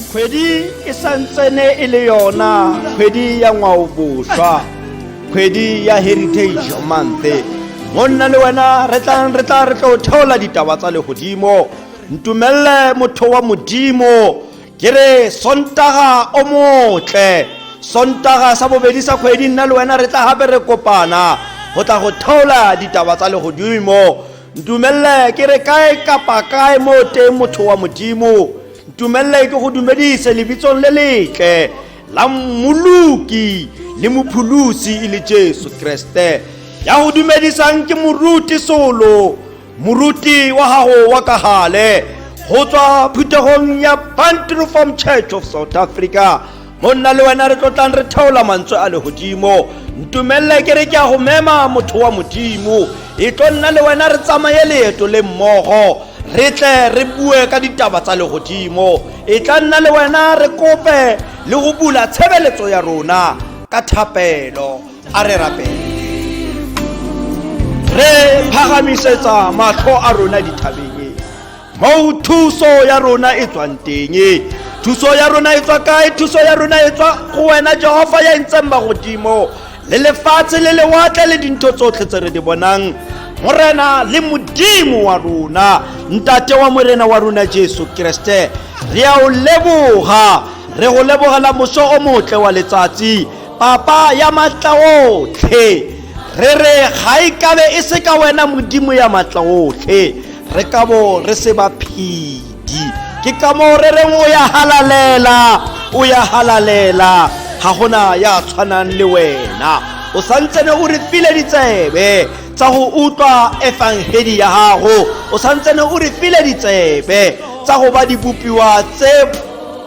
Kgwedi e santsene e le yona kgwedi ya ngwaoboswa, kgwedi ya Heritage Month. Mo nna le wena re tlang re tla re tlo theola ditaba tsa legodimo. Ntumelle motho wa Modimo ke re Sontaga o motle, Sontaga sa bobedi sa kgwedi nna le wena re tla gape re kopana go tla go theola ditaba tsa legodimo. Ntumelle ke re kae kapa kae mo teng motho wa Modimo, ntumelle ke go dumedise lebitsong le letle la Mmoloki le Mopholosi e le Jesu Kriste. Ya go dumedisang ke Moruti Solo, moruti wa gago wa ka gale go tswa phuthegong ya Bantu Reform Church of South Africa. Mo nna le wena re tlotlang re theola mantswe a legodimo. Ntumelle ke re ke a go mema motho wa Modimo, e tlo nna le wena re tsamaye leeto le mmogo, re tle re bue ka ditaba tsa legodimo. E tla nna le wena re kope le go bula tshebeletso ya rona ka thapelo. A re rapele. Re phagamisetsa matlho a rona dithabeng, moo thuso ya rona e tswang teng. Thuso ya rona e tswa kae? Thuso ya rona e tswa go wena Jehova ya entseng magodimo le lefatshe le lewatle le dintho tsotlhe tse re di bonang. Morena le Modimo wa rona, Ntate wa Morena wa rona Jesu Kriste, re a o leboga, re go lebogela moso o motle wa letsatsi, Papa ya matla otlhe. Re re ga e kabe e se ka wena Modimo ya matla otlhe, re ka bo re se baphedi. Ke ka moo re reng o ya halalela, o ya halalela, ga gona ya tshwanang le wena. O santsene o re file ditsebe tsa go utlwa efangedi ya gago, o santsene o re file ditsebe tsa go ba dibopiwa tse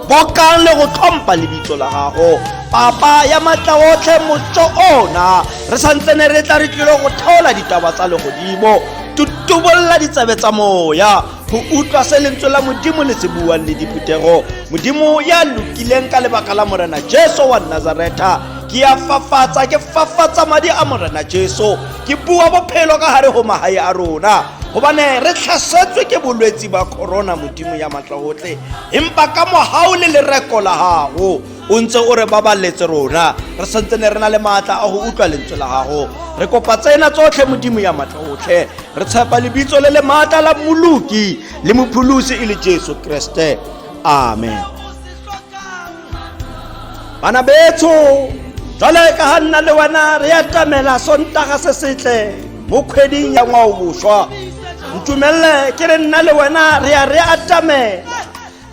bokang le go tlhompha lebitso la gago, Papa ya matla otlhe. Motso ona re santsene re tla re tlile go theola ditaba tsa legodimo, tutubolola ditsebe tsa moya go utlwa se lentswe la Modimo le se buang le diphuthego. Modimo ya lokileng, ka lebaka la Morena Jesu wa Nazaretha, ke ya fafatsa, ke fafatsa madi a Morena Jesu, ke bua bophelo ka gare go magae a rona, gobane re tlhasetswe ke bolwetsi ba corona. Modimo ya matla otlhe, empa ka mogau le lereko la gago o ntse o re babaletse rona, re santse ne re na le maatla a go utlwa lentswe la gago. Re kopa tsena tsotlhe, Modimo ya matla otlhe, re tshepa lebitso le le maatla la Mmoloki le Mopholosi e le Jesu Kriste, amen. Bana betsho, jwale ka ga nna le wena re atamela Sontaga se setle mo kgweding ya ngwaoboswa, ntumelle ke re nna le wena re ya re atamela,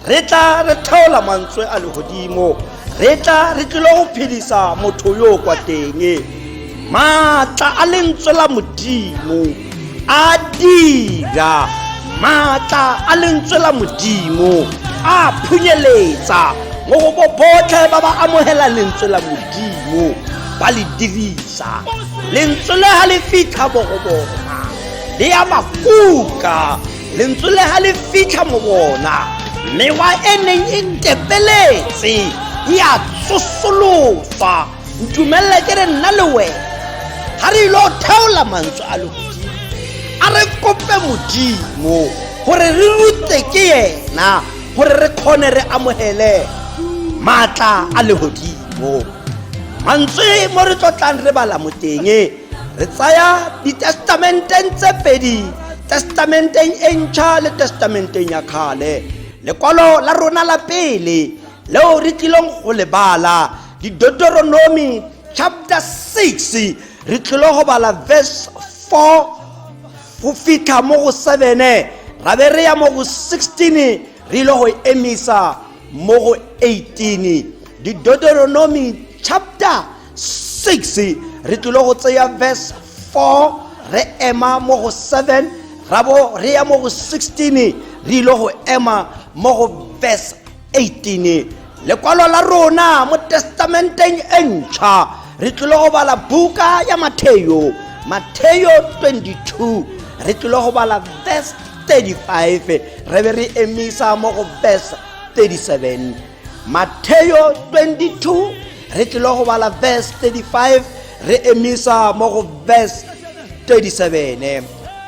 re tla re theola mantswe a legodimo, re tla re tlile go phedisa motho yo kwa teng. Maatla a lentswe la Modimo a dira, maatla a lentswe la Modimo a phunyeletsa mo go bo botlhe ba ba amogela lentswe la Modimo ba le dirisa. Lentswe le ga le fitlha mo go bona le ya ba kuka, lentswe le ga le fitlha mo bona mewa e neng e tepeletse ya tsosoloswa. Ntumelele ke re nna le wena ga re ile go theola mantswe a legodimo, a re kope Modimo gore re rute ke yena, gore re kgone re amogele maatla a legodimo. Mantswe mo re tlotlang re bala mo teng, re tsaya ditestamenteng tse pedi, testamenteng e ntšha le testamenteng ya kgale. Lekwalo la rona la pele leo re tlilong go le bala, di-Deuteronomy chapter 6, re tlile go bala verse 4 go fitlha mo go 7, ra be re ya mo go 16, re ile go emisa mo go 18. Di-Deuteronomy chapter 6, re tlile go tseya verse 4, re ema mo go 7, ra bo re ya mo go 16, re ile go ema mo go verse 18. Lekwalo la rona mo testamenteng e ntšha, re tlile go bala buka ya Matheo, Matheo 22, re tlile go bala verse 35, re be re emisa mo go verse 37. Matheo 22, re tlile go bala verse 35, re emisa mo go verse 37.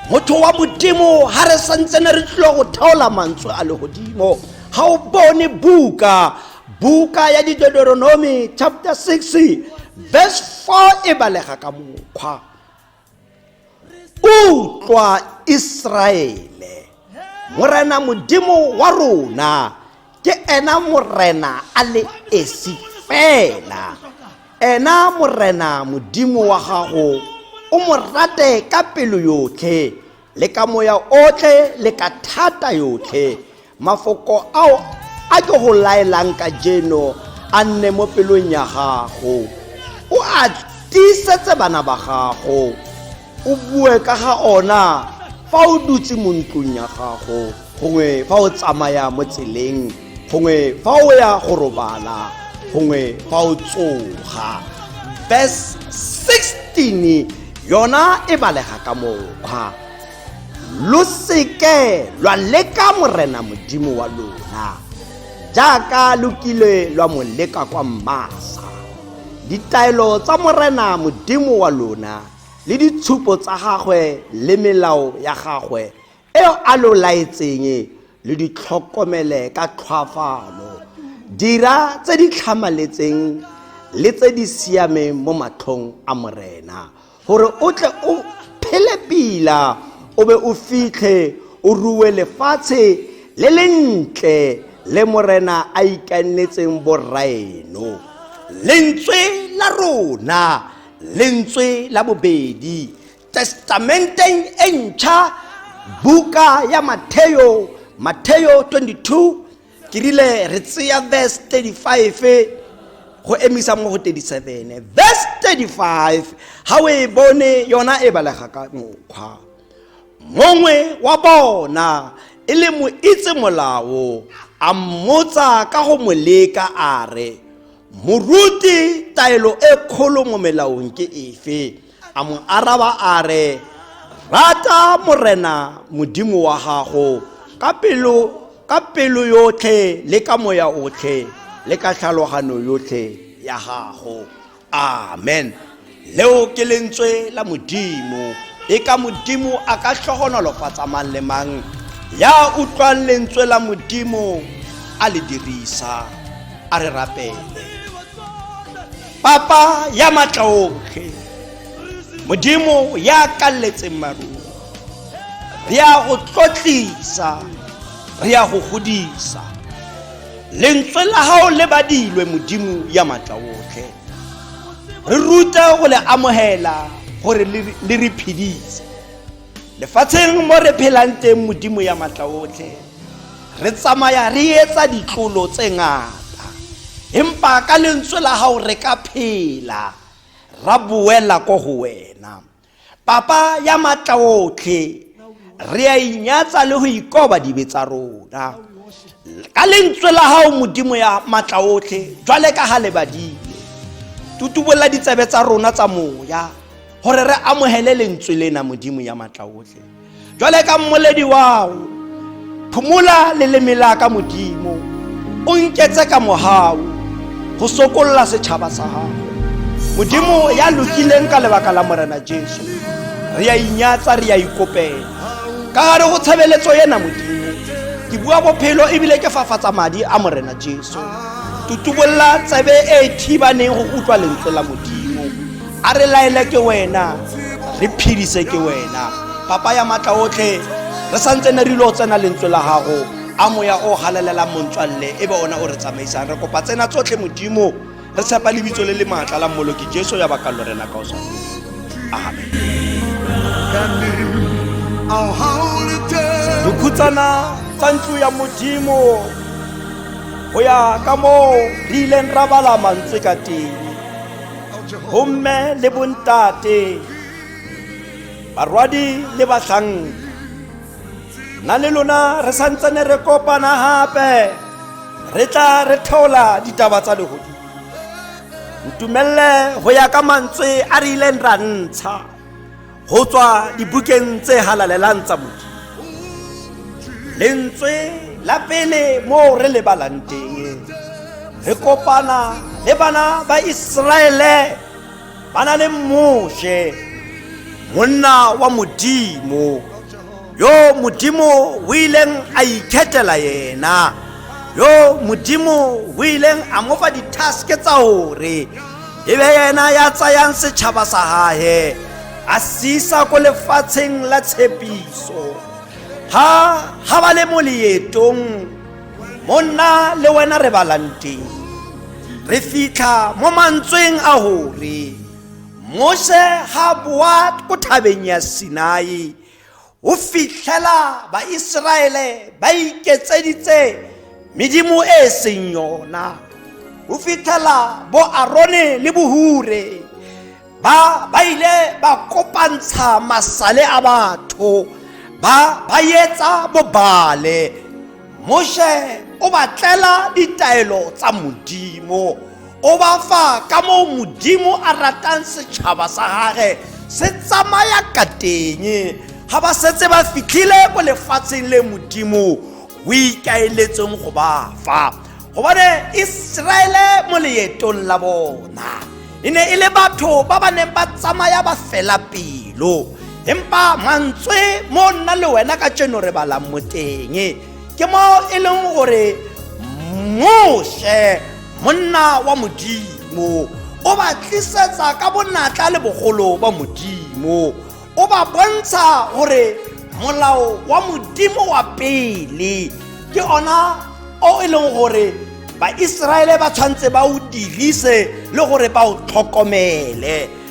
Motho wa Modimo, ga re santsene re tlile go theola mantswe a legodimo. Ga o bone buka, buka ya Deuteronomy chapter 6 verse 4 e balega ka mokgwa. Utlwa Israele, Morena Modimo wa rona ke ena Morena a le esi fela. Ena Morena Modimo wa gago o mo rate ka pelo yotlhe le ka moya otlhe le ka thata yotlhe. Mafoko ao a ke go laelang kajeno a nne mo pelong ya gago, o a tiisetse bana ba gago, o bue ka ga ona fa o dutse mo ntlong ya gago, gongwe fa o tsamaya mo tseleng, gongwe fa o ya go robala, gongwe fa o tsoga. Verse 16 yona e balega ka mokgwa. Lo seke lwa leka Morena Modimo wa lona, jaaka lo kile lwa mo leka kwa Masa. Ditaelo tsa Morena Modimo wa lona le ditshupo tsa gagwe le melao ya gagwe eo a lo laetseng lo di tlhokomele ka tlhoafalo. Dira tse di tlhamaletseng le tse di siameng mo matlhong a Morena, gore o tle o phele pila, o be o fitlhe o rue lefatshe le lentle le Morena a ikannetseng borraeno. Lentswe la rona, lentswe la bobedi, Testamenteng e ntšha, buka ya Mateo, Mateo 22, ke rile re tseya verse 35 go emisa mo go 37. Verse 35 ga o e bone yona e balega ka mokgwa. Mongwe wa bona e le moitse molao a mmotsa ka go mo leka a re, Moruti, taelo e kgolo mo melaong ke efe? A mo araba a re, Rata Morena Modimo wa gago ka pelo ka pelo yotlhe le ka moya otlhe le ka tlhalogano yotlhe ya gago. Amen. Leo ke lentswe la Modimo. E ka Modimo a ka hlohonolofatsa mang le mang ya utlwang lentswe la Modimo a le dirisa. A re rapele. Papa ya matla otlhe, Modimo ya kalletseng maruo, re ya go tlotlisa, re ya go godisa. Lentswe la gago le badilwe, Modimo ya matla otlhe. Re rute go le amogela gore le re phedise lefatsheng mo re phelang teng. Modimo ya matla otlhe, re tsamaya re etsa ditlolo tse ngata, empa ka lentswe la gago re ka phela ra boela ko go wena. Papa ya matla otlhe, re a inyatsa le go ikoba dibe tsa rona ka lentswe la gago, Modimo ya matla otlhe. Jwale ka ga le badile, tutubolla ditsebe tsa rona tsa moya gore re amogele lentswe lena, Modimo ya matla otlhe. Jwale ka mmoledi wao, phumola leleme la ka, Modimo, o nketse ka mohau go sokolla setšhaba sa gago, Modimo ya lokileng. Ka lebaka la Morena Jesu re ya inyatsa, re ya ikopela ka gare go tshebeletso ena. Modimo, ke bua bophelo ebile ke fafatsa madi a Morena Jesu. Tutubolla tsebe e thibaneng go utlwa lentswe la Modimo. A re laele ke wena, re phedise ke wena, Papa ya matla otlhe. Re santse ne re ile go tsena lentswe la gago, a moya o galelelang montswalle e be ona o re tsamaisang. Re kopa tsena tsotlhe, Modimo, re tshepa lebitso le le maatla la Mmoloki Jesu ya bakallo rena ka o sa. Amen. Dikhutsana tsa ntlo ya Modimo, go ya ka moo re ileng ra bala mantswe ka teng, bomme le bontate, barwadi le bahlanka, nna le lona re santsane re kopana gape, re tla re theola ditaba tsa legodimo. Ntumelle go ya ka mantswe a re ileng ra ntsha go tswa dibukeng tse halalelang tsa Modimo. Lentswe la pele mo re le balang teng, re kopana le bana ba Israele ba na le Moshe, monna wa Modimo yo Modimo o ileng a ikgethela yena. Yo Modimo o ileng a mo fa ditaske tsa hore e be yena ya tsayang setšhaba sa hae a se isa ko lefatsheng la tshepiso. Ha ba le mo leetong, monna le wena re balang teng, re fitlha mo mantsweng a hore Moshe ha boa ko thabeng ya Sinai, o fitlhela Baiseraele ba iketseditse medimo e seng yona. O fitlhela bo Arone le boHure ba ile ba kopantsha masale a batho, ba etsa bobale. Moshe o ba tlela ditaelo tsa Modimo, o ba fa ka moo Modimo a ratang setšhaba sa gage se tsamaya ka teng. Ga ba setse ba fitlhile ko lefatsheng le Modimo o ikaeletseng go ba fa, gobane Iseraele mo leetong la bona e ne e le batho ba ba neng ba tsamaya ba fela pelo. Empa mantswe mo nna le wena ka tseno re balang mo teng ke mo e leng gore Moshe monna wa Modimo o ba tlisetsa ka bonatla le bogolo ba Modimo, o ba bontsha gore molao wa Modimo wa pele ke ona o e leng gore Baiseraele ba tshwanetse ba o dirise le gore ba o tlhokomele.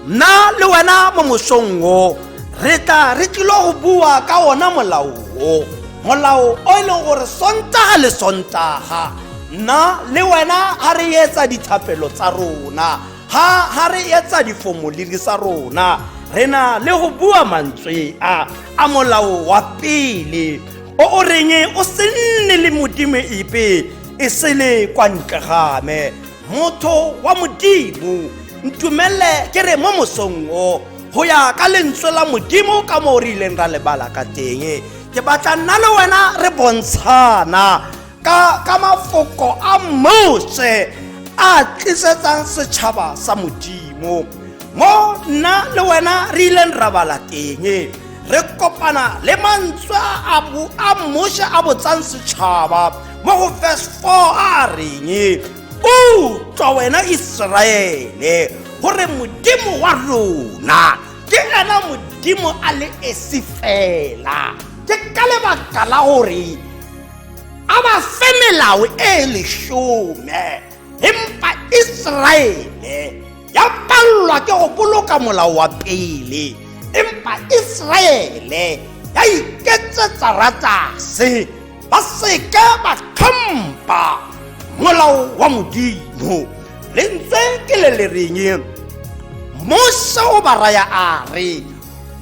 Nna le wena mo mosong o re tla re tlilo go bua ka ona molao o, molao o e leng gore Sontaga le Sontaga nna le wena ga re etsa dithapelo tsa rona, ha re etsa difomoliri tsa rona, re na le go bua mantswe a molao wa pele o o reng o se nne le modimo epe e sele kwa ntle ga me. Motho wa Modimo, ntumelle ke re mo mosong o, go ya ka lentswe la Modimo ka moo re ileng ra lebala ka teng, ke batla nna le wena re bontshana ka mafoko a Mose a tlisetsang setšhaba sa Modimo. Mo nna le wena re ileng ra bala teng, re kopana le mantswe a Moshe a botsang setšhaba mo go verse 4 a reng, utlwa wena Iseraele gore Modimo wa rona ke ena Modimo a le esi fela. Ke ka lebaka la gore a ba fe melao e leshome, empa Iseraele ya pallwa ke go boloka molao wa pele, empa Iseraele ya iketsetsa ratase, ba seke ba tlhompa molao wa Modimo. Lentswe ke le le reng, Moshe o ba raya a re,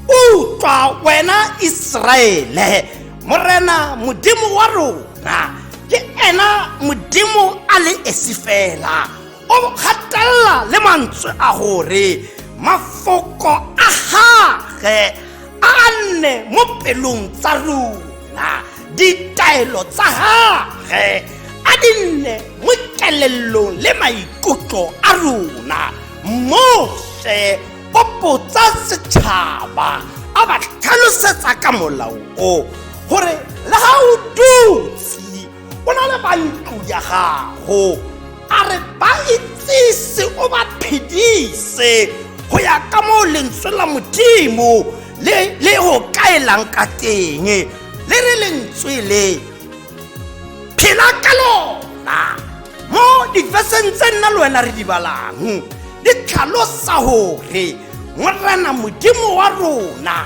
utlwa wena Iseraele, Morena Modimo wa rona ke ena Modimo a le esi fela. O gatelela le mantswe a gore mafoko a gage a nne mo pelong tsa rona, ditaelo tsa gage a di nne mo kelellong le maikutlo a rona. Moshe o botsa setšhaba a ba tlhalosetsa ka molao o gore le ga o dutse o na le ba ntlo ya gago, a re ba itsise o ba phedise go ya ka moo lentswe la Modimo le go kaelang ka teng. Le re lentswe le phela ka lona. Mo diveseng tse nna le wena re di balang di tlhalosa gore Morena Modimo wa rona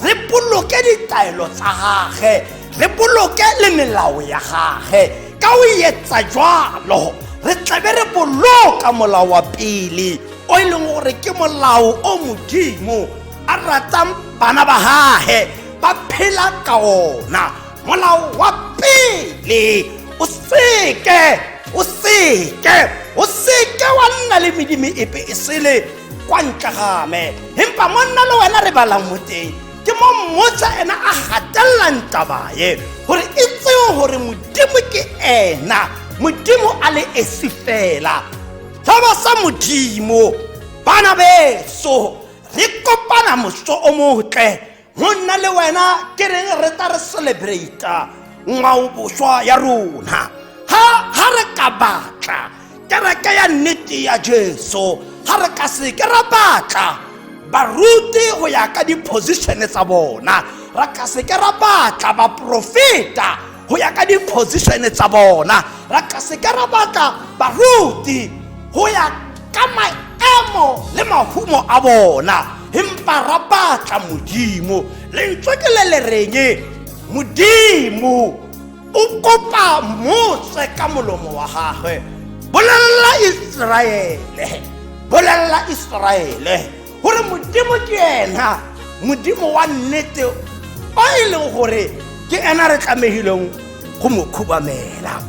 re boloke ditaelo tsa gage, re boloke le melao ya gage. Ka o etsa jwalo re tlabe re boloka molao wa pele o e leng gore ke molao o Modimo a ratang bana ba gage ba phela ka ona. Molao wa pele, o seke o seke o seke wa nna le medimo epe e sele kwa ntle ga me. Empa monna le wena re balang mo teng ke mo mmotsa ena a gatellang taba ye gore e tseo gore Modimo ke ena Modimo a le esi fela. Tshaba sa Modimo, bana beso, re kopana moso o motle. Monna le wena ke reng re tla re celebrata ngwaoboswa ya rona. Ga re ka batla kereke ya nnete ya Jesu, ga re ka se ke ra batla baruti go ya ka di-position tsa bona, ra ka se ke ra batla baprofeta go ya ka di-position tsa bona, ra ka se ke ra batla baruti go ya ka maemo le mahumo a bona, empa ra batla Modimo. Lentswe ke le le reng Modimo o kopa Mose ka molomo wa gagwe, bolelela Iseraele, bolelela Iseraele gore Modimo ke ena Modimo wa nnete o e leng gore ke ena re tlamehileng go mo khubamela.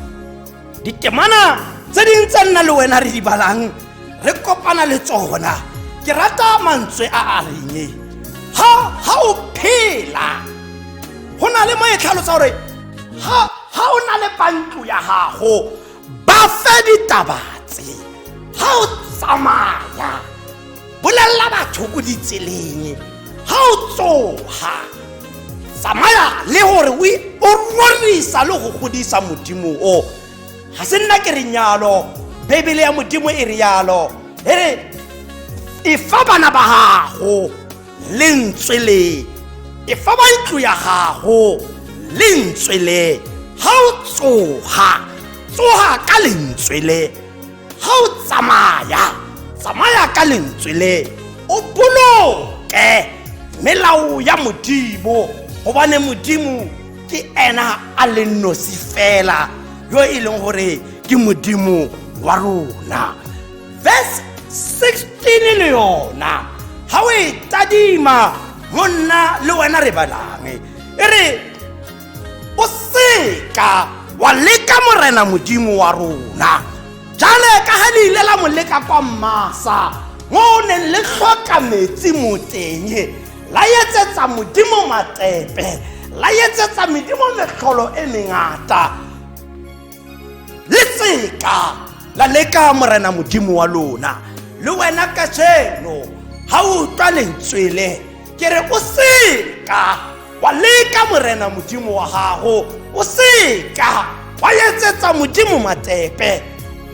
Ditemana tse ding tse nna le wena re di balang re kopana le tsona, ke rata mantswe a a reng ha o phela go na le mo e tlhalosa gore ha o na le bantlo ya gago ba fe ditaba tse, ha o tsamaya bolelela batho ko ditseleng, ha o tsoga tsamaya le gore o rorisa le go godisa Modimo o. Ga se nna ke re nyalo, Bebele ya Modimo e re yalo, e re e fa bana ba gago lentswe le, e fa ba ntlo ya gago lentswe le. Ha o tsoga, tsoga ka lentswe le, ha o tsamaya, tsamaya ka lentswe le, o boloke melao ya Modimo, gobane Modimo ke ena a le nosi fela yo e leng gore ke Modimo wa rona. Verse 16 le yona ga o e tadima monna le wena re balang, e re o seka wa leka Morena Modimo wa rona jale ka ga le ile la mo leka kwa Masa mo o neng le tlhoka metsi mo teng, la etsetsa Modimo matepe, la etsetsa medimo metlholo e mengata. Le seka la leka Morena Modimo wa lona. Le wena kajeno ga o utlwa lentswe le, ke re o seka wa leka Morena Modimo wa gago, o seka wa etsetsa Modimo matepe,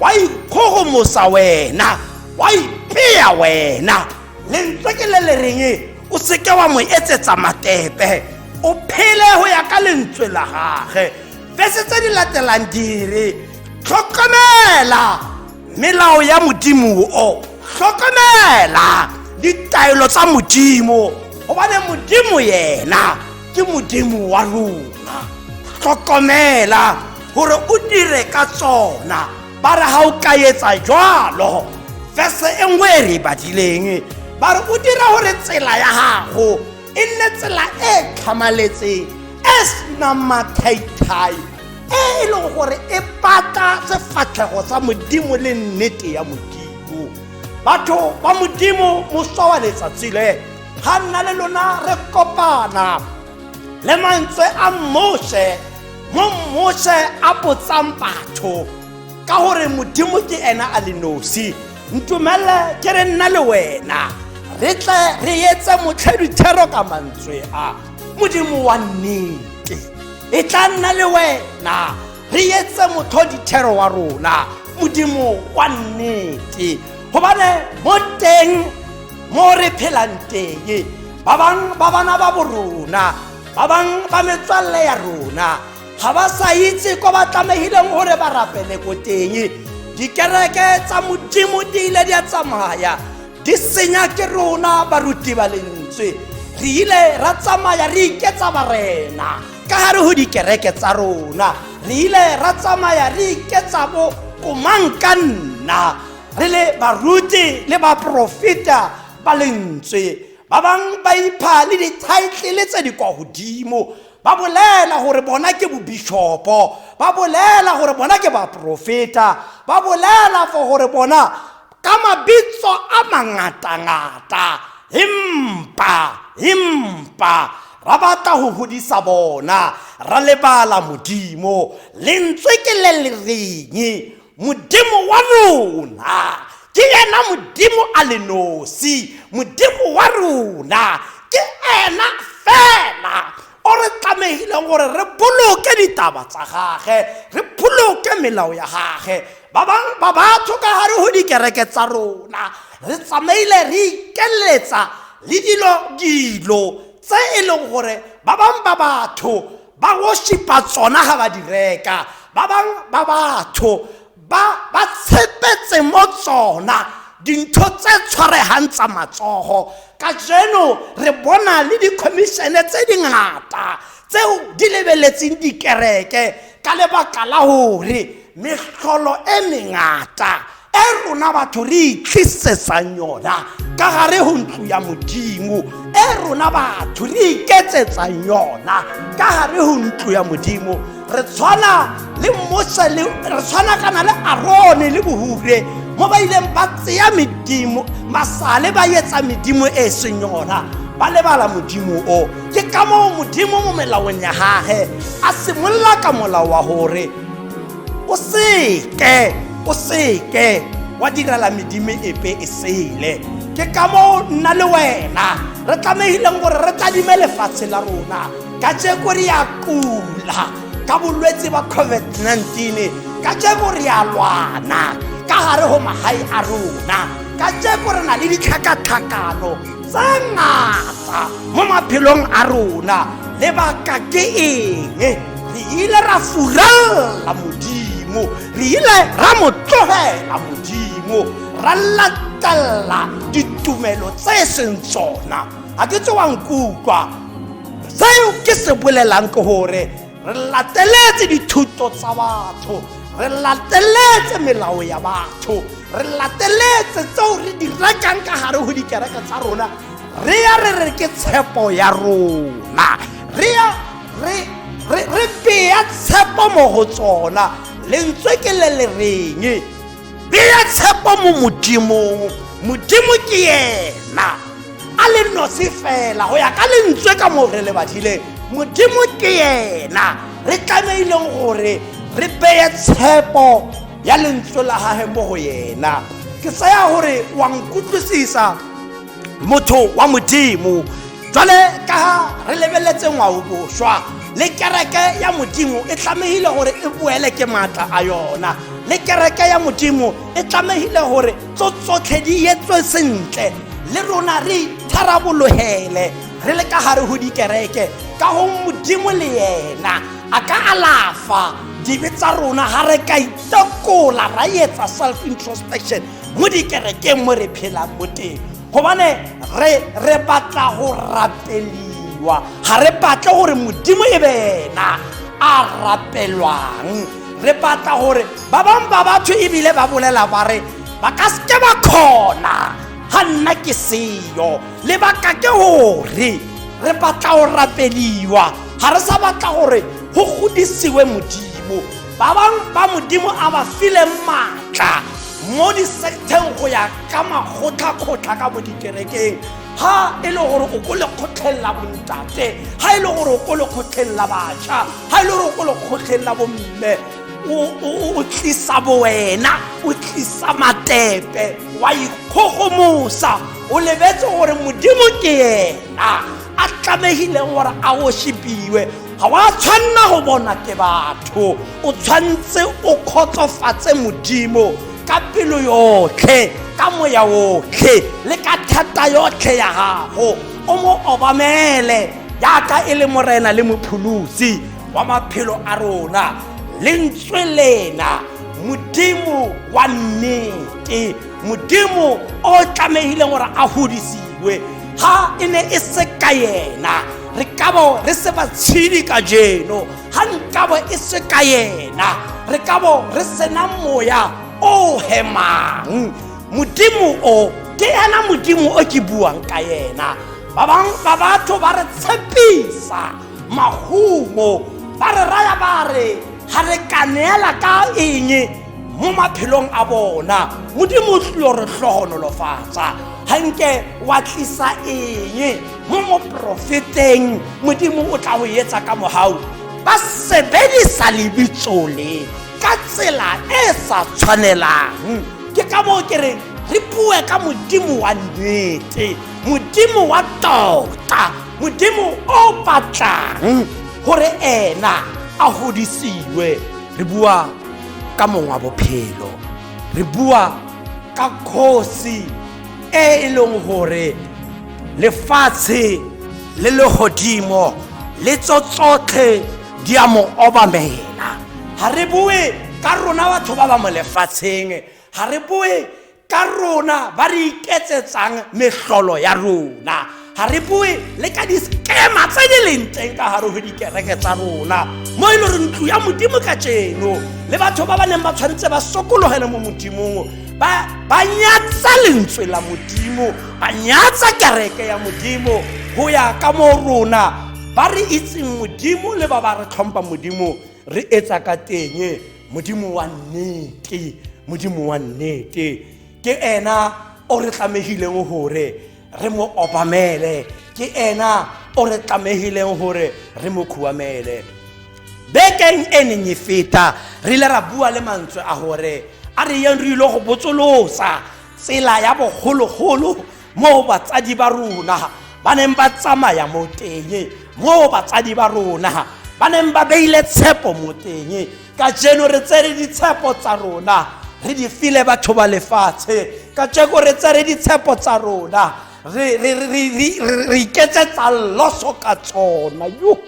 wa ikgogomosa wena, wa ipea wena. Lentswe ke le le reng o seke wa mo etsetsa matepe, o phele go ya ka lentswe la gage. Fese tse di latelang di re tlhokomela melao ya Modimo o, tlhokomela ditaelo tsa Modimo, gobane Modimo yena ke Modimo wa rona. Tlhokomela gore o dire ka tsona, ba re ga o ka etsa jalo. Fese e nngwe e re e badileng ba re o dira gore tsela ya gago e nne tsela e tlhamaletseng, e senang mathaithai, e e leng gore e batla sefatlhego sa Modimo le nnete ya Modimo. Batho ba Modimo, moswa wa letsatsi le ga nna le lona re kopana le mantswe a Moshe, mo Moshe a botsang batho ka gore Modimo ke ena a le nosi. Ntumele ke re nna le wena re tle re etse motlhedithero ka mantswe a Modimo wa nnete. E tla nna le wena re etse motlhodithero wa rona Modimo wa nnete, gobane mo teng mo re phelang teng ba bang ba bana ba borona, ba bang ba metswalle ya rona ga ba sa itse ko ba tlamehileng gore ba rapele ko teng. Dikereke tsa Modimo di ile di a tsamaya di senya ke rona baruti ba lentswe, re ile ra tsamaya re iketsa barena ka gare go dikereke tsa rona, re ile ra tsamaya re iketsa bo komang ka nna re le baruti le baprofeta ba lentswe. Ba bang ba ipha le dithaetlele tse di kwa godimo, ba bolela gore bona ke bobishopo, ba bolela gore bona ke baprofeta, ba bolela fo gore bona ka mabitso a mangatangata, empa ra batla go godisa bona, ra lebala Modimo. Lentswe ke le le reng Modimo wa rona ke yena Modimo a le nosi, Modimo wa rona ke ena fela O re tlamehileng gore re boloke ditaba tsa gage, re boloke melao ya gage. Ba bang ba batho ka gare go dikereke tsa rona re tsamaile re ikeletsa le dilo dilo tse e leng gore ba bang ba batho ba worshipa tsona ga ba di reka. Ba bang ba batho ba ba tshepetse mo tsona dintho tse tshwaregang tsa matsogo. Kajeno re bona le dikhomišene tse dingata tseo di lebeletseng dikereke ka lebaka la gore mehlolo e mengata e rona batho re itlisetsang yona ka gare go ntlo ya Modimo, e rona batho re iketsetsang yona ka gare go ntlo ya Modimo. Re tshwana le Mose le re tshwana kana le Arone le Bohure mo ba ileng ba tseya medimo masale ba etsa medimo e seng yona, ba lebala Modimo o. Ke ka moo Modimo mo melaong ya gage a simolola ka molao wa gore o seke o seke wa direla medimo epe e sele. Ke ka moo nna le wena re tlamehileng gore re tladime lefatshe la rona. Ka jeko re ya kula ka bolwetse ba COVID-19, ka jeko re ya lwana ka gare go magae a rona, ka jeko re na le ditlhakatlhakano tse ngata mo maphelong a rona. Lebaka ke eng? Re ile ra furalla Modimo, re ile ra mo tlogela Modimo, ra latella ditumelo tse seng tsona. Ga ke tse wa nkutlwa. Seo ke se bolelang ke gore re lateletse dithuto tsa batho, re lateletse melao ya batho, re lateletse tseo re di rekang ka gare go dikereke tsa rona. Re ya re re ke tshepo ya rona, re ya re re re bea tshepo mo go tsona. Lentswe ke le le reng bea tshepo mo Modimong. Modimo ke yena a le nosi fela go ya ka lentswe ka moo re le badileng. Modimo ke yena re tlameileng gore re beye tshepo ya lentswe la gage mo go yena. Ke tsaya gore wa nkutlwisisa, motho wa Modimo. Jwale ka ha re lebeletse ngwaobošwa, le kereke ya Modimo e tlamehile gore e boele ke maatla a yona, le kereke ya Modimo e tlamehile gore tso tsotlhe di etswe sentle, le rona re itharabologele re le ka gare go dikereke. Ka go Modimo le yena a ka alafa dibe tsa rona ga re ka itekola, ra etsa self introspection mo dikerekeng mo re phelang mo teng, gobane re re batla go rapeliwa, ga re batle gore Modimo e be ena a rapelwang. Re batla gore ba bangwe ba batho ebile ba bolela ba re ba ka seke ba kgona ga nna ke seyo. Lebaka ke gore re batla go rapeliwa, ga re sa batla gore go godisiwe Modimo. Ba bangwe ba Modimo a ba fileng maatla mo di-secteng go ya ka makgotlha-kgotlha ka mo dikerekeng, ha e le gore o ko lekgotlheng la bontate, ha e le gore o ko lekgotlheng la batjha, ha e le gore o ko lekgotlheng la bomme, o tlisa bowena, o tlisa matepe, wa ikgogomosa, o lebetse gore Modimo ke yena a tlamehileng gore a worshipiwe. Ga wa tshwanna go bona ke batho, o tshwanetse o kgotsofatse Modimo ka pelo yotlhe, ka moya otlhe le ka thata yotlhe ya gago, o mo obamele jaaka e le Morena le Mopholosi wa maphelo a rona. Lentswe lena Modimo wa nnete, Modimo o tlamehileng gore a godisiwe, ga e ne e se ka yena re kabo re se batshedi kajeno, ga nkabo e se ka yena re kabo re sena moya o hemang. Modimo o ke yena Modimo o ke buang ka yena. Ba bangwe ba batho ba re tshepisa mahumo, ba re raya ba re ga re ka neela ka eng mo maphelong a bona, Modimo o tlilo re hlohonolofatsa. Ga nke wa tlisa eng mo moprofeteng, Modimo o tla go etsa ka mogau. Ba sebedisa lebitso le ka tsela e sa tshwanelang. Ke ka moo ke reng Re bue ka Modimo wa nnete, Modimo wa tota, Modimo o batlang gore ena a godisiwe. Re bua ka mong wa bophelo, re bua ka kgosi e e leng gore lefatshe le legodimo le tso tsotlhe di a mo obamela. Ga re bue ka rona batho ba ba mo lefatsheng, ga re bue ka rona ba re iketsetsang mehlolo ya rona, ga re bue le ka di-scammer tse di leng teng ka gare go dikereke tsa rona, mo e le gore ntlo ya Modimo ka tseno le batho ba ba neng ba tshwanetse ba sokologele mo Modimong ba nyatsa lentswe la Modimo, ba nyatsa kereke ya Modimo. Go ya ka mo rona ba re itseng Modimo le ba ba re tlhompang Modimo re etsa ka teng. Modimo wa nnete, Modimo wa nnete ke ena o re tlamehileng gore re mo obamele, ke ena o re tlamehileng gore re mo khuamele. Bekeng e neng e feta re ile ra bua le mantswe a gore a re yeng re ile go botsolosa tsela ya bogologolo moo batsadi ba rona ba neng ba tsamaya mo teng, moo batsadi ba rona ba neng ba beile tshepo mo teng. Kajeno re tsere ditshepo tsa rona re di file batho ba lefatshe. Kajeno re tsere ditshepo tsa rona re iketsetsa loso ka tsona. Yo,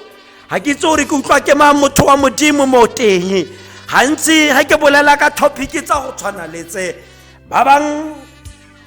ga ke itse gore ke utlwa ke mang motho wa Modimo mo teng. Gantsi ga ke bolela ka topic tsa go tshwana le tse, ba bang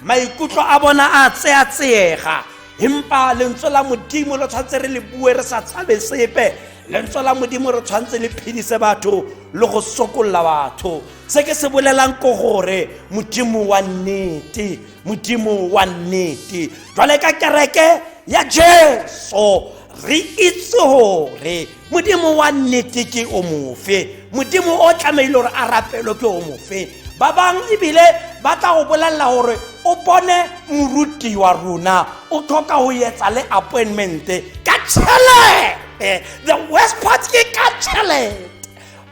maikutlo a bona a tseatseega, empa lentswe la Modimo le tshwanetse re le bue re sa tshabe sepe. Lentswe la Modimo re tshwanetse le phedise batho le go sokolola batho. Se ke se bolelang ko gore Modimo wa nnete, Modimo wa nnete, jwale ka kereke ya Jesu re itse gore Modimo wa nnete ke o mofe, Modimo o tlamehile gore a rapelwe ke o mofe. Ba bang ebile ba tla go bolelela gore o bone moruti wa rona o tlhoka go etsa le appointment ka tšhelete. The worst part ke ka tšhelete.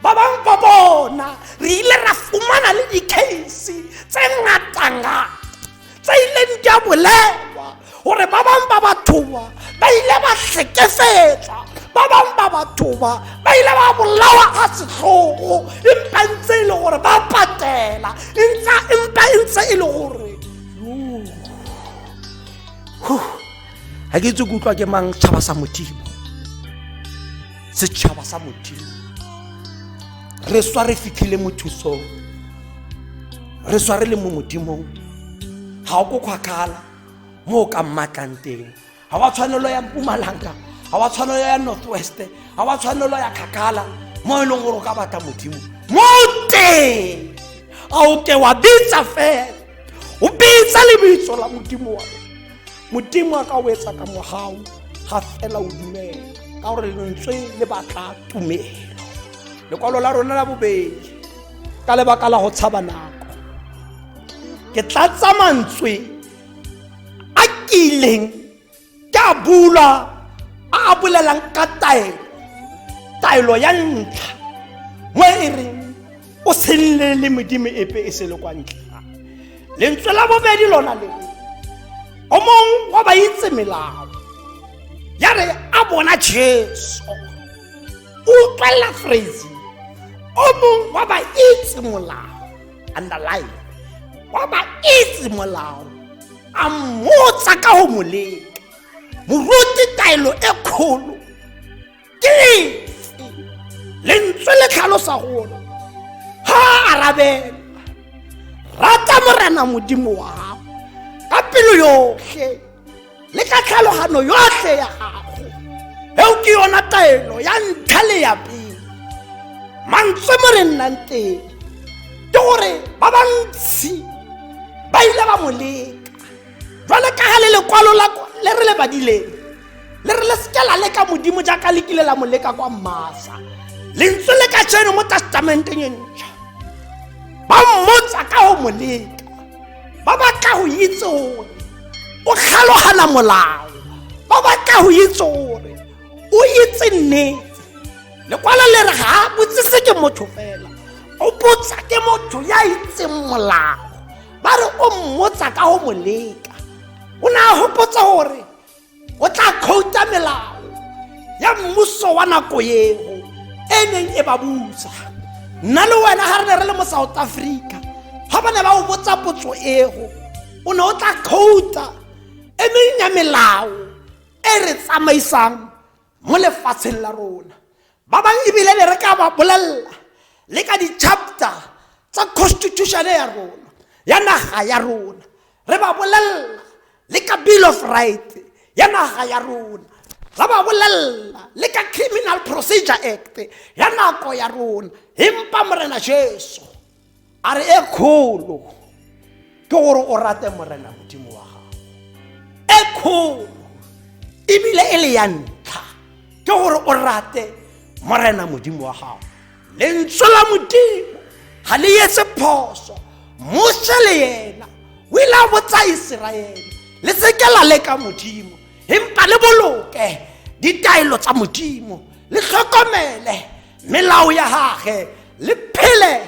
Ba bang ba bona re ile ra fumana le di-case tse ngatangata tse ileng di a bolelwa gore ba bang ba batho ba ile ba hlekefetswa, ba bang ba batho ba ba ile ba bolawa ga setlhogo, empa ntse e le gore ba patela, empa e ntse e le gore ga ke itse ke utlwa ke mang. Setšhaba sa Modimo, setšhaba sa Modimo, re swa re fitlhile mo thusong, re swa re le mo Modimong. Ga o ko kgwakgala mo o ka mmatlang teng. Ga wa tshwanelo ya Mpumalanga, ga wa tshwanelo ya North West, ga wa tshwanelo ya kgakala mo e leng gore o ka batla Modimo mo teng. A o ke wa bitsa fela, o bitsa lebitso la Modimo wa Modimo a ka o etsa ka mogau ga fela o dumela, ka gore lentswe le batla tumelo. Lekwalo la rona la bobedi, ka lebaka la go tshaba nako, ke tlatsa mantswe a kileng ke a bula a a bolelang ka taelo, taelo ya ntlha mo e reng o se nne le modimo epe e se le kwa ntle. Lentswe la bobedi lona le o mongwe wa ba itse melao ya re a bona Jesu, o utlwelela phrase o mongwe wa ba itse molao, underline wa ba itse molao, a mmotsa ka go mo leka, moruti taelo e kgolo ke efe? Lentswe le tlhalosa gore ga a arabela, rata Morena Modimo wa gago ka pelo yotlhe le ka tlhalogano yotlhe ya gago. Eo ke yona taelo ya ntlha le ya pele. Mantswe mo re nnang teng ke gore ba bantsi ba ile ba mo leka, jwale ka ga le lekwalo le re le badileng le re le seke la leka Modimo jaaka le kile la mo leka kwa Mmasa. Lentswe le ka tseno mo testamenteng e ntšha ba mmotsa ka go mo leka, ba batla go itse gore o tlhalogana molao, ba batla go itse gore o itse nnete. Lekwalo le re ga a botsise ke motho fela, o botsa ke motho ya itseng molao. Ba re o mmotsa ka go mo leka. O ne a gopotsa gore o tla khouta melao ya mmuso wa nako eo e neng e ba busa. Nna le wena ga re ne re le mo South Africa, ga ba ne ba o botsa potso ego, o ne o tla khouta e meng ya melao e re tsamaisang mo lefatsheng la rona. Ba bangwe ebile ne re ka ba bolelela le ka di-chapter tsa constitution ya rona ya naga ya rona, re ba bolelela le ka Bill of Right ya naga ya rona, ra ba bolelela le ka Criminal Procedure Act ya nako ya rona. Empa Morena Jesu a re e kgolo ke gore o rate Morena Modimo wa gago. E kgolo ebile e le ya ntlha ke gore o rate Morena Modimo wa gago. Lentswe la Modimo ga le etse phoso. Moshe le yena o ile a botsa Iseraele, le seke la leka Modimo, empa le boloke ditaelo tsa Modimo, le tlhokomele melao ya gage, le phele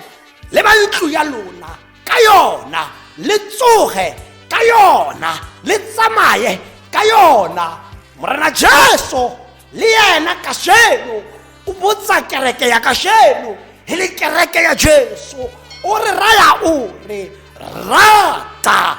le ba ntlo ya lona ka yona, le tsoge ka yona, le tsamaye ka yona. Morena Jesu le yena kasheno o botsa kereke ya kasheno, e le kereke ya Jesu, o re raya o re rata,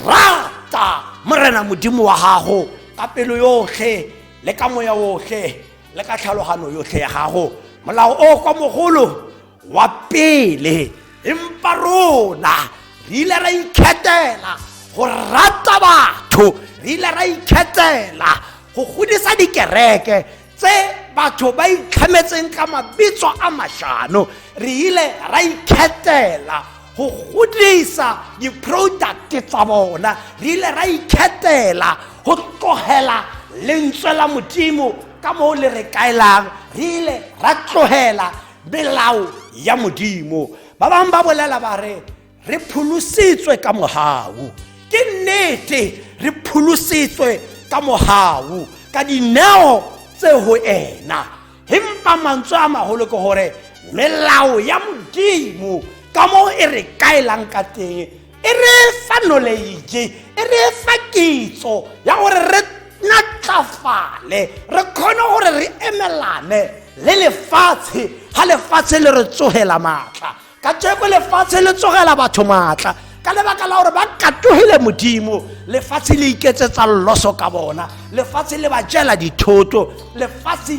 rata Morena Modimo wa gago ka pelo yotlhe le ka moya otlhe le ka tlhalogano yotlhe ya gago. Molao o kwa mogolo wa pele. Empa rona re ile ra ikgethela go rata batho, re ile ra ikgethela go godisa dikereke tse batho ba itlhametseng ka mabitso a mashano, re ile ra ikgethela go godisa di-product tsa bona, re ile ra ikgethela go tlogela lentswe la Modimo ka moo le re kaelang, re ile ra tlogela melao ya Modimo. Ba bangwe ba bolela ba re re pholositswe ka mogau. Ke nnete, re pholositswe ka mogau, ka dineo tse go ena. Empa mantswe a magolo ke gore melao ya Modimo ka moo e re kaelang ka teng e re fa knowledge, e re fa kitso ya gore re natlafale, re kgone gore re emelane le lefatshe ga lefatshe le re tsogela maatla. Ka tšeko lefatshe le tsogela batho maatla ka lebaka la gore ba katogile Modimo. Lefatshe le iketsetsa loso ka bona, lefatshe le ba jela dithoto, lefatshe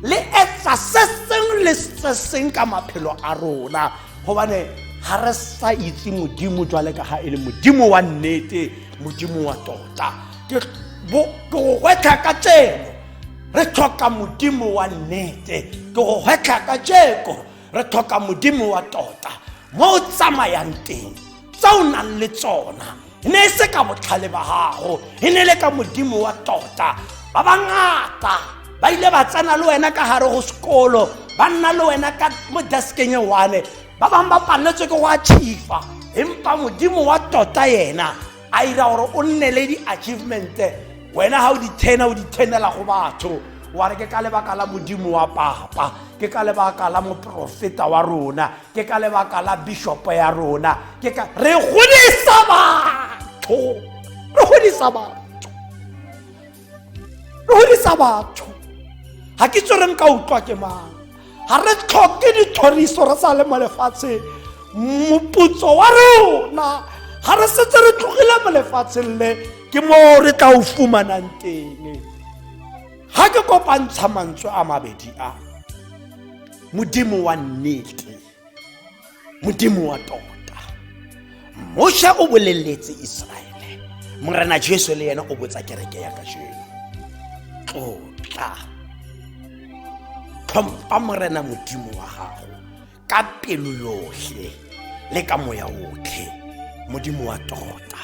le etsa se seng le se seng ka maphelo a rona, gobane ga re sa itse Modimo jwale ka ga e le Modimo wa nnete, Modimo wa tota. Ke go gwetlha ka tšeno, re tlhoka Modimo wa nnete. Ke go gwetlha ka tšeko, re tlhoka Modimo wa tota. Mo o tsamayang teng, tse o nang le tsona e ne e se ka botlhale ba gago, e ne le ka Modimo wa tota. Ba bangata ba ile ba tsena le wena ka gare go sekolo, ba nna le wena ka mo deskeng e one, ba bangwe ba paletswe ke go achiefa, empa Modimo wa tota yena a ira gore o nne le di-achievement. Wena ga o di tena, o di tenela go batho, wa re ke ka lebaka la Modimo wa papa, ke ka lebaka la moprofeta wa rona, ke ka lebaka la bishopo ya rona, ke ka re godisa batho, re godisa batho, re godisa batho. Ga ke tswe re nka utlwa ke mang. Ga re tlhoke dithoriso re sa le mo lefatsheng. Moputso wa rona ga re setse re tlogile mo lefatsheng le, ke moo re tla o fumanang teng. Ga ke kopantsha mantswe a mabedi a, Modimo wa nnete, Modimo wa tota. Moshe o boleletse Iseraele, Morena Jesu le yena o botsa kereke ya kajeno, tlotla, tlhompha Morena Modimo wa gago ka pelo yotlhe le ka moya otlhe. Modimo wa tota,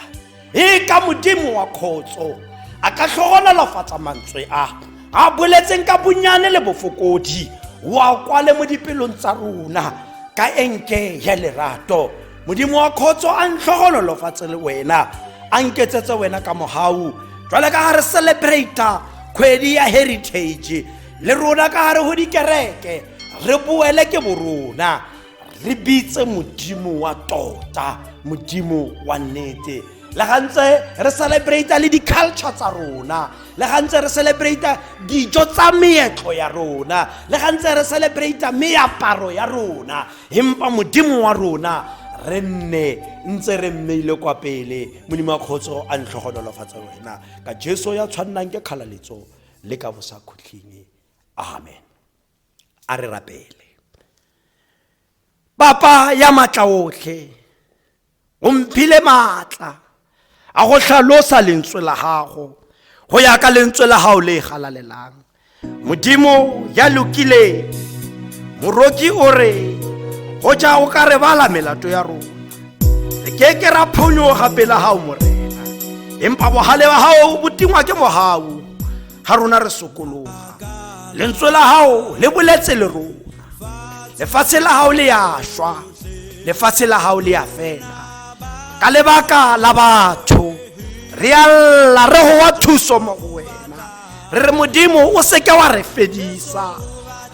e ka Modimo wa khotso a ka tlhogonolofatsa mantswe a a boletseng ka bonyane le bofokodi, wa kwale mo dipelong tsa rona ka enke ya lerato. Modimo wa khotso a ntlhogonolofatse le wena, a nketsetse wena ka mogau. Jwale ka ga re celebrata kgwedi ya heritage, le rona ka gare go dikereke re boele ke borona. Re bitse Modimo wa tota, Modimo wa nnete. Le gantse re celebrate le di-culture tsa rona, le gantse re celebrate dijo tsa meetlo ya rona, le gantse re celebrate meaparo ya rona, empa Modimo wa rona re nne ntse re mmeile kwa pele. Modimo wa kgotso a ntlhogonolofatsa wena ka Jesu ya tshwannang ke kgalaletso le ka bosakhutleng. Amen. A re rapele. Papa ya matla otlhe, o mphile maatla a go hlalosa lentswe la gago go ya ka lentswe la gago le galalelang. Modimo ya lokileng, moroki o re go ja o ka re bala melato ya rona, re ke ke ra phonyoga pela gago Morena, empa bogale ba gago bo tingwa ke mogau ga rona re sokologa. Lentswe la gago le boletse le rona, lefatshe la gago le ya shwa, lefatshe la gago le ya fela ka lebaka la batho. Re a lla, re goa thuso mo go wena, re re Modimo o seke wa re fedisa.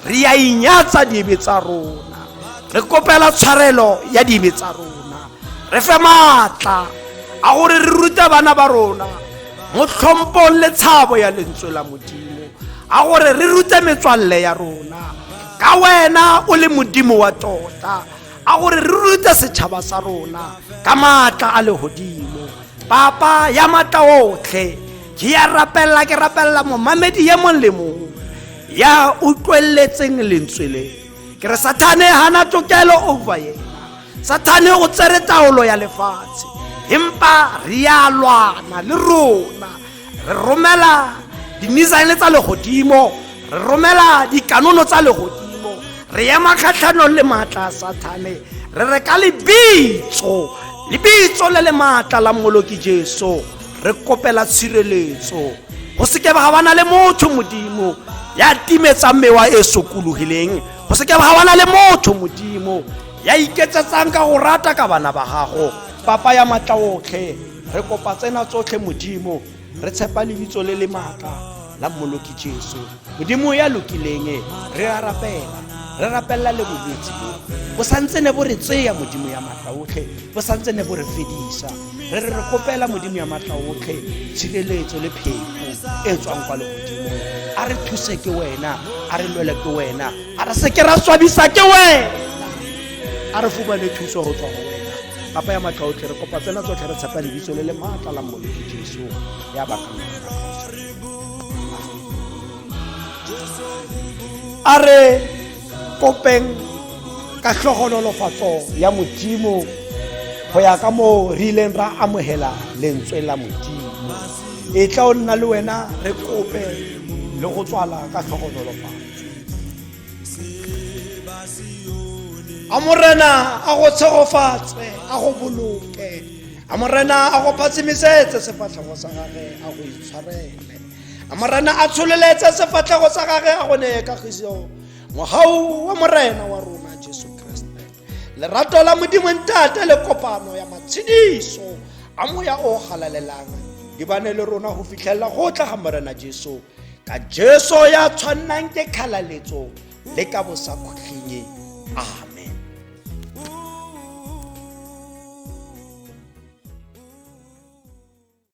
Re ya inyatsa dibe tsa rona, re kopela tshwarelo ya dibe tsa rona. Re fe maatla a gore re rute bana ba rona mo tlhompong le tshabo ya lentswe la Modimo, a gore re rute metswalle ya rona ka wena o le Modimo wa tota, a gore re rute setšhaba sa rona ka maatla a legodimo. Papa ya matla otlhe, ke ya rapella, ke rapella momamedi ye mong le mong ya utlweletseng lentswe le. Ke re Sathane hana tokelo over yena, Sathane o tsere taolo ya lefatshe, empa re ya lwana le rona. Re romela di-missile tsa legodimo, re romela dikanono tsa legodimo, re ema kgatlhanong le maatla a Sathane. Re re ka lebitso, lebitso le le maatla la Mmoloki Jesu, re kopela tshireletso go seke ba ga bana le motho Modimo ya timetsang mewa e sokologileng, go seke ba ga bana le motho Modimo ya iketsetsang ka go rata ka bana ba gago. Papa ya matla otlhe, re kopa tsena tsotlhe Modimo, re tshepa lebitso le le maatla la Mmoloki Jesu. Modimo ya lokileng, re a rapela, re rapelela le bolwetse bo bo santse ne bo re tseya Modimo ya matla otlhe, bo santse ne bo re fedisa. Re re re kopela Modimo ya matla otlhe tshireletso le pheko e tswang kwa legodimong. A re thuse ke wena, a re lwele ke wena, a re seke ra swabisa ke wena, a re fumane thuso go tswa go wena. Papa ya matla otlhe, re kopa tsena tsotlhe, re tshepa lebitso le le maatla la Mmoloki Jesu ya bakang. A re kopeng ka hlogonolofatso ya Modimo go ya ka moo re ileng ra amogela lentswe la Modimo. E tla o nna le wena, re kope le go tswala ka hlogonolofatso. A Morena a go tshegofatse, a go boloke. A Morena a go phatsimisetse sefatlhego sa gage, a go itshwarele. A Morena a tsholeletse sefatlhego sa gage, a go neye kagiso. Mogau wa Morena wa rona Jesu Kriste, lerato la Modimo Ntate le kopano ya matshediso a moya o galalelang di bane le rona go fitlhelela go tla ga Morena Jesu, ka Jesu ya tshwannang ke kgalaletso le ka bosakhutleng. Amen.